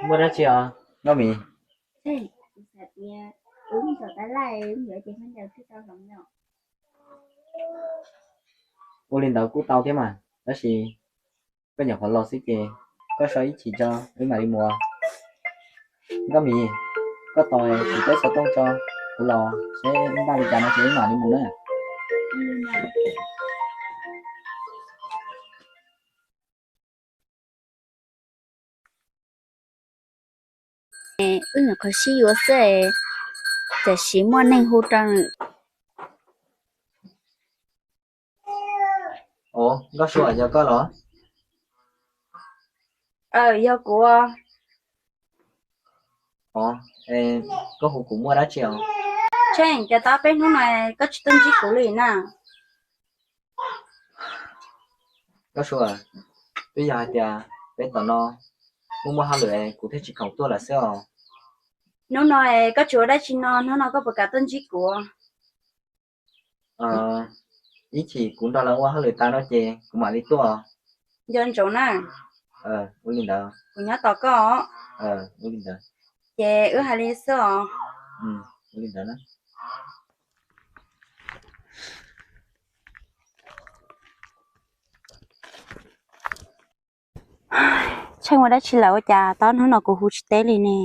Muaj dab tsi os Nkauj Mim? Ua li ntawd kuj tau thiab mas, tab sis koj nyuam qhuav los xwb ces koj so ib chim tso wb mam li mus. Nkauj Mim, koj tos txiv teb xov tooj tso, kuv los seb npaj li cas no ces wb mam li mus na. Wb nyuam qhuav sib yuav xwb, tam sim muaj neeg hu rau. Ov, Nkauj Sua, yog koj los? Aw, yog kuv. Ov, koj hu kuv muaj dab tsi os? Tsheej, cas tau peb hnub no koj tsis tuaj ntsib kuv li na? Nkauj Sua, twb yog hais tias peb tom no muaj muaj hauj lwm kuv thiaj tsis khoom tuaj lawm xwb os. Hnub no koj tsis ua dab tsi no, hnub no koj puas kam tuaj ntsib kuv? Ib chim kuv nrog lawv ua hauj lwm tas no ces kuv mam li tuaj. Nco ntsoov na. Ua li ntawd. Kuv nyob tos koj. Ua li ntawd. Ces wb hais li xwb os. Ua li ntawd na. Tsheej ua dab tsi lawm ua cas tau hnub no kuv hu tsis teb li ne?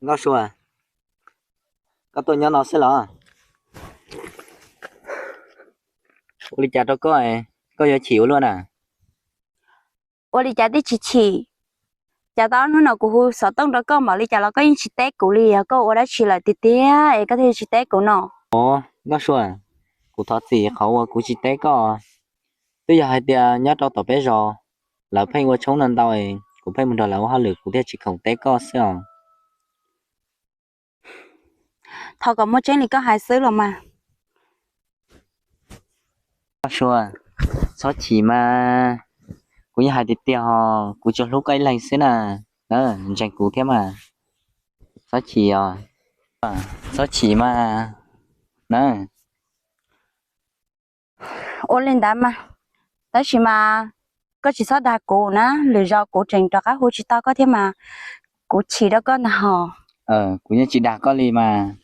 Nkauj Sua, koj tuaj nyob no xwb los? Ua li cas rau koj, koj yuav chim ua luaj na? Ua li cas twb tsis chim. Cas tau hnub no kuv hu xov tooj rau koj npaum li cas los koj yeej tsis teb kuv li, yog koj ua dab tsi lawm tiag tiag es koj thiaj tsis teb kuv no? Ov, Nkauj Sua, kuv thov txim qhov uas kuv tsis teb koj. Twb yog hais tias nyob rau tom peb zos lawv pheej ua tshoob ntau ntau, kuv pheej mus nrog lawv ua hauj lwm kuv thiaj tsis khoom teb koj xwb os. Thov kom muaj tseeb li koj hais xwb los mas. Nkauj Sua, txhob chim mas, kuv yeej hais tiag tiag os, kuv tsuas hlub koj ib leeg xwb na, ntseeg kuv thiab mas, txhob chim os, txhob chim mas na. Ua li ntawd mas, tab sis mas koj tsis txhob dag kuv na, lwm zaus kuv tseem rov qab hu tsis tau koj thiab mas, kuv chim rau koj ntag hos. Kuv yeej tsis dag koj li mas,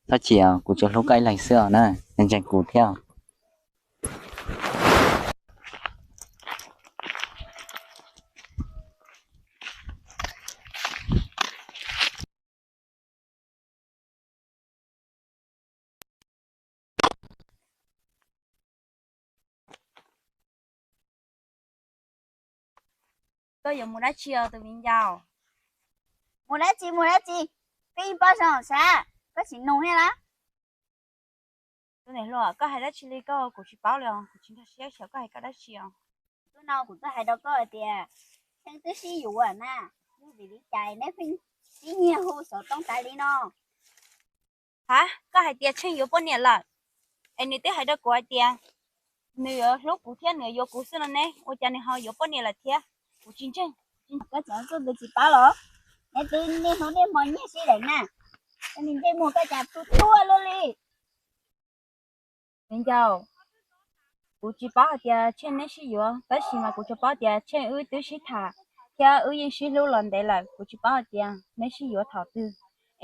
txhob chim os, kuv tsuas hlub koj ib leeg xwb os na, ntseeg kuv thiab. Koj yuav mus dab tsi os tus viv ncaus? Mus dab tsi mus dab tsi, peb yeej pab zoo sav, koj tsis nug thiab lawm. Tus niam hluas, koj hais dab tsi li koj, kuv tsis paub li os, kuv tsis nkag siab xyov koj hais koj dab tsi os. Hnub no kuv tuaj hais rau koj hais tias Tsheej twb sib yuav na, yog vim li cas neb pheej sib nyiag hu xov tooj tas li no? Ha, koj hais tias Tsheej yuav poj niam lawm, es nws twb hais rau kuv hais tias nws yuav hlub kuv thiab nws yuav yuav kuv xwb no ne, ua cas nws ho yuav poj niam lawm thiab? Kuv tsis ntseeg. Koj tseem tuaj ntawd tsis paub los? Neb twb niaj hnub niaj hmo nyiag sib deev na, koj niag ntsej muag koj cas tu tuag luaj li. Viv ncaus, kuv tsis paub hais tias Tsheej neb sib yuav, tab sis mas kuv tsuas paub tias Tsheej wb twb sib tham thiab wb yeej sib hlub los ntev lawm. Kuv tsis paub hais tias neb sib yuav thaum twg,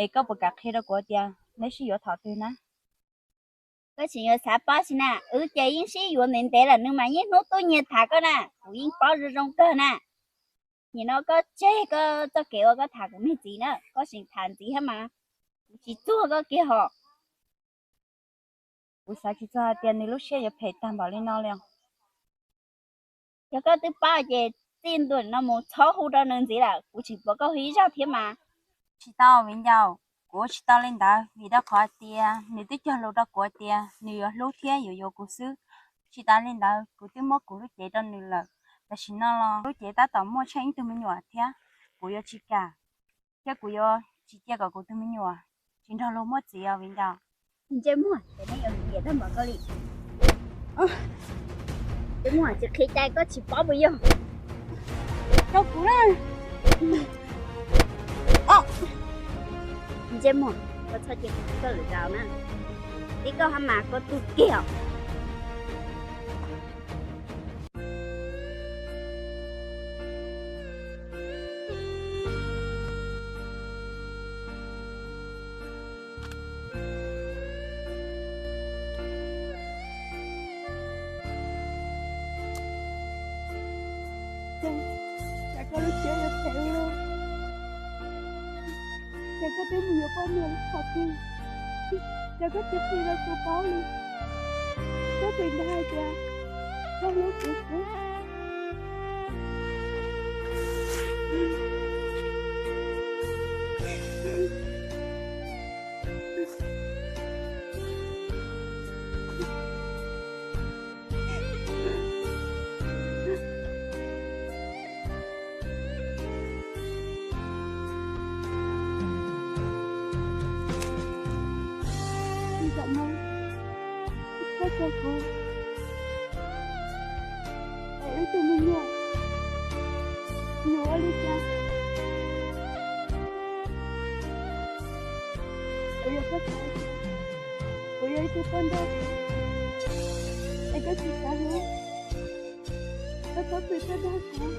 es koj puas kam qhia rau kuv tias neb sib yuav thaum twg na? Koj tseem yuav xav paub tsi na, wb ces yeej sib yuav ntev ntev lawm, nws mas niaj hnub tuaj nyiag tham koj na, kuv yeej paub zoo zoo kawg na. Nim no koj tseg koj txoj kev uas koj tham kuv me txiv na, koj tseem tham ntxiv thiab mas, kuv tsis txuag koj kiag hos. Kuv xav tsis txog hais tias nws lub siab yuav phem tag npaum li no li os. Yog koj twb paub ces txij ntua no mus txhob hu rau nws ntxiv lawm, kuv tseem pom koj hu ib zaug thiab mas. Tsis tau viv ncaus, kuv ua tsis tau li ntawd vim rau qhov hais tias nws twb cog lus rau kuv hais tias nws yuav hlub thiab yuav yuav kuv xwb. Tsis tas li ntawd kuv twb muab kuv lub cev rau nws lawm, tam sim no los lub cev tab tom muaj Tsheej ib tug me nyuam thiab, kuv yuav tsis kam, thiab kuv yuav tsis cia kom kuv tus me nyuam tsis nrog luag muaj txiv os viv ncaus. Ntsej muag, ces neb yuav hais tias tag npaum koj li. Ntsej muag, tsis qhia cai koj tsis paub puas yog? Rau kuv na. Ntsej muag, koj txhob cia kuv koj lwm zaus na. Tib koj hab mas koj tug kiag os. Koj twb mus yuav poj niam qhov twg, cas koj tsis qhia rau kuv paub li? Koj tseem dag hais tias koj hlub kuv xwb. Koj tso kuv es wb tus me nyuam yuav ua li cas? Kuv yog koj txhais, kuv yog ib tug poj nrauj, es koj tsis xav hlub, koj txhob pw tuaj dag kuv.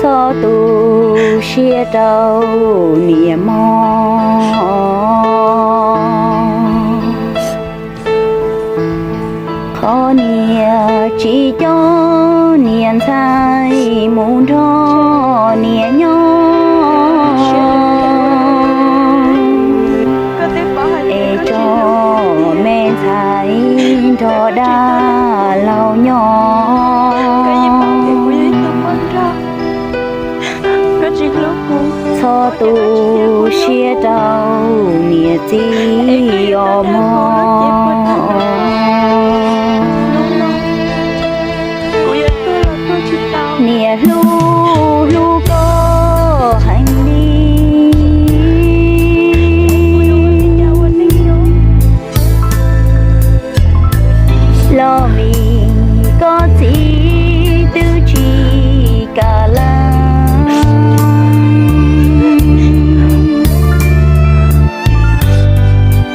Txhob tu siab rau niam mog, qhov niam tsis coj niam ntxhais mus nrog niam nyob, es tso me ntxhais nrog dab laug nyob. Txhob tu siab rau niam txiv os mog. Niam hlub hlub koj heev li, los vim koj txiv twb tsis kam lees,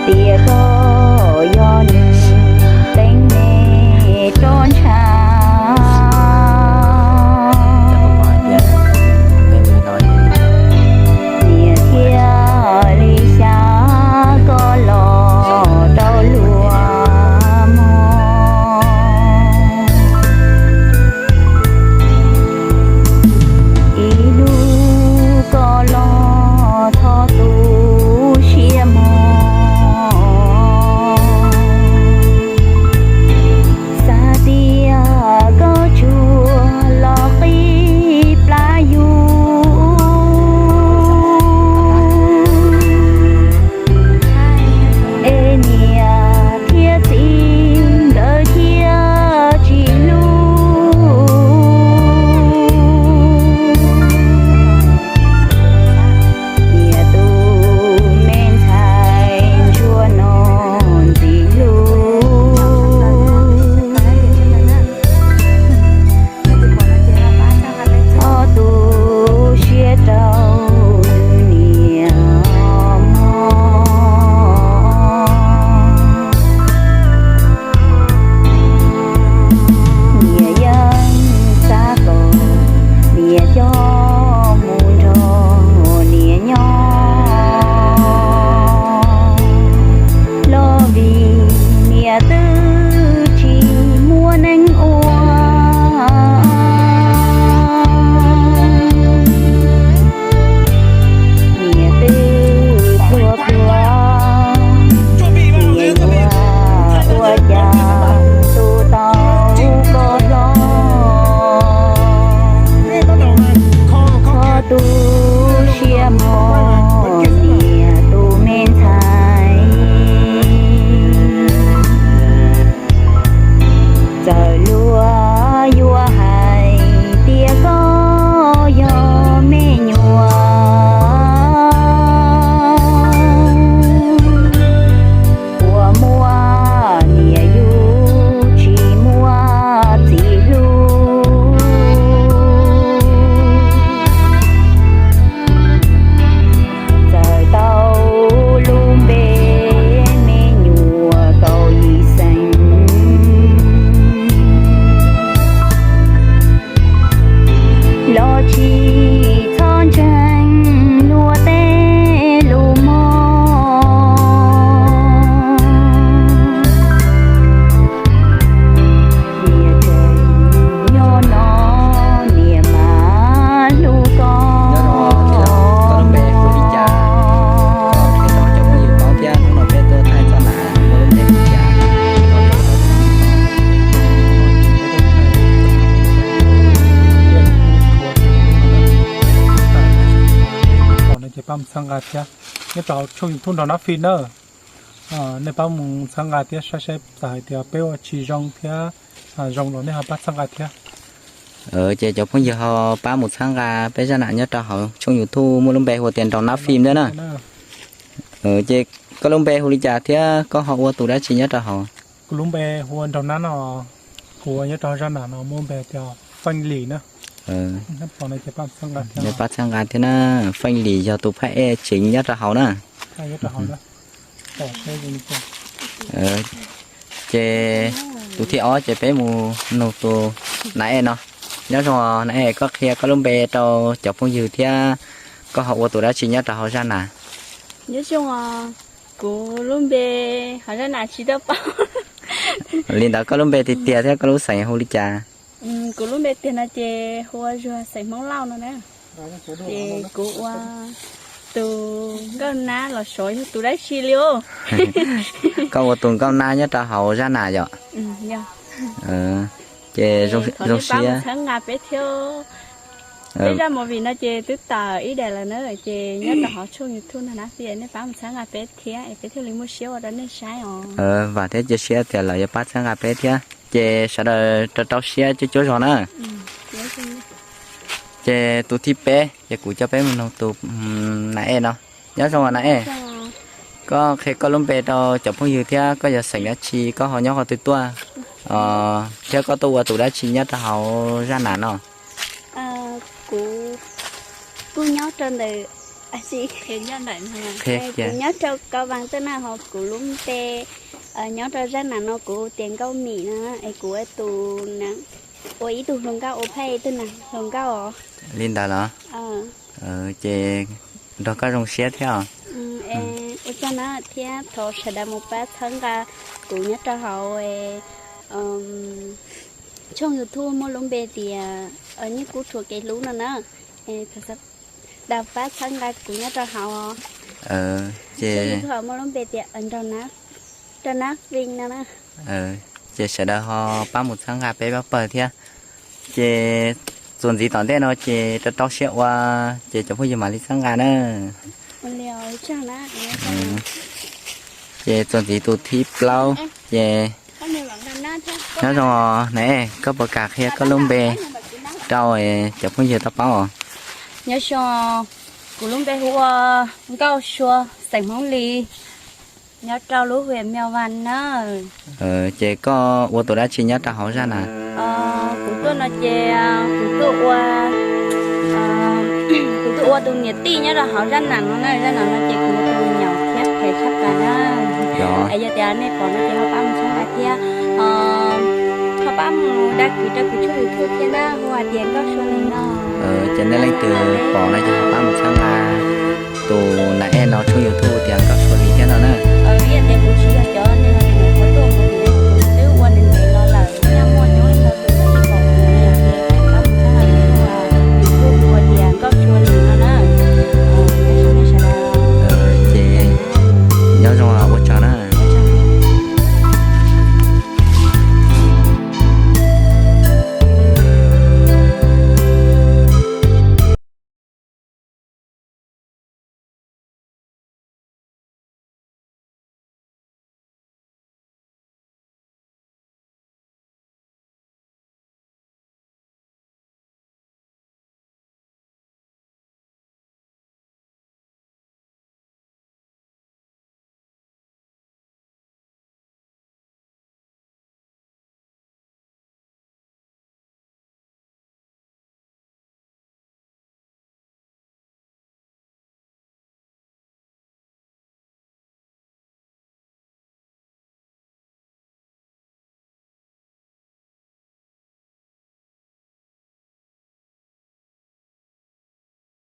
tias koj yog nws teev Pab mus txhawb nqa thiab nyob rau hauv tshooj YouTube Nraug Nab Fim na. Nej pab mus txhawb nqa thiab saib saib txawm hais tias peb ua tsis zoo thiab zoo los nej ho pab txhawb nqa thiab. Ces cov phooj ywg ho pab mus txhawb nqa peb zaj nam nyob rau hauv tshooj YouTube muaj lub npe hu tias Nraug Nab Fim ntawd na. Ces koj lub npe hu li cas thiab koj ho ua tus dab tsi nyob rau hauv? Kuv lub npe hu ua Nraug Nab no, kuv ua nyob rau zaj nam no muaj npe tias Feej Lis na. Pab txhawb nqa thiab na, Feej Lis yog tus phab ej tsev nyob rau hauv na. Ces tus thib ob ces peb mus nug tus Nab Ej no. Nyob zoo Nab Ej, koj qhia koj lub npe rau cov phooj ywg thiab koj ho ua tus dab tsi nyob rau hauv zaj nam? Nyob zoo, kuv lub npe hauv zaj nam tsis tau paub. Li ntawd koj lub npe tiag tiag thiab koj lub xeem hu li cas? Kuv lub npe tiag no ces hu ua Zuag xeem Hmoob Lauj no na. Ces kuv ua tus nkauj nab los xyov yog tus dab tsi li os. Koj ua tus nkauj nab nyob rau hauv zaj nam yom? Ces zoo siab txhawb nqa peb thiab. Peb zaj movie no ces twb tawm ib daim lawm na, ces nyob rau hauv tshooj YouTube no na, nej pab mus txhawb nqa peb thiab es peb thiaj li muaj siab ua rau nej saib os. Vam thiab cia siab tias lawv yuav pab txhawb nqa peb thiab, ces sawv daws rau rau siab cuab cuab zog na. Ces tus thib peb ces kuv coj peb mus nug tus Nab Ej no. Nyob zoo Nab Ej, koj qhia koj lub npe rau cov phooj ywg thiab koj yog xeem dab tsi, koj ho nyob qhov twg tuaj, thiab koj tuaj ua tus dab tsi nyob rau hauv zaj nam no? Kuv kuj nyob rau ntawm, kuv nyob rau Kab Vas tuaj na, ho kuv lub npe nyob rau zaj nam no kuv tias Nkauj Mim no, es kuv ua tus, ua ib tug hluas nkauj, ua phaj ib tug hluas nkauj os. Li ntawd los? Ces nrog koj zoo siab thiab os. Ua tsaug na, thiab thov sawv daws mus pab txhawb nqa kuv nyob rau hauv tshooj YouTube muaj lub npe tias Nyiaj Kub Rhuav Kev Hlub no na. Thov sawv daws pab txhawb nqa kuv nyob rau hauv os. Ces YouTube muaj lub npe tias Nraug Nab Fim no na. Ces sawv daws ho pab mus txhawb nqa peb pab pawg thiab. Ces txuas ntxiv tom ntej no ces rau rau siab ua, ces cov phooj ywg mam li txhawb nqa na. Ces txuas ntxiv tus thib plaub ces nyob zoo Nab Ej, koj puas kam qhia koj lub npe rau cov phooj ywg tau paub os? Nyob zoo, kuv lub npe hu ua Nkauj Sua, xeem Hmoob Lis, nyob rau lub hwm Meo Vas na. Ces koj ua tus dab tsi nyob rau hauv zaj nam? Kuv tuaj no ces kuv tuaj ua, kuv tuaj ua tus niam tij nyob rau hauv zaj nam no na. Zaj nam no ces kuv ua tus nyuam thiab phem tshaj plaws na. Yog tias nej pom no ces ho pab mus txhawb nqa thiab, ho pab mus dag kis rau kuv tshooj YouTube thiab na, hu hais tias Nkauj Sua Lis no. Ces nej leej twg pom no ces ho pab mus txhawb nqa.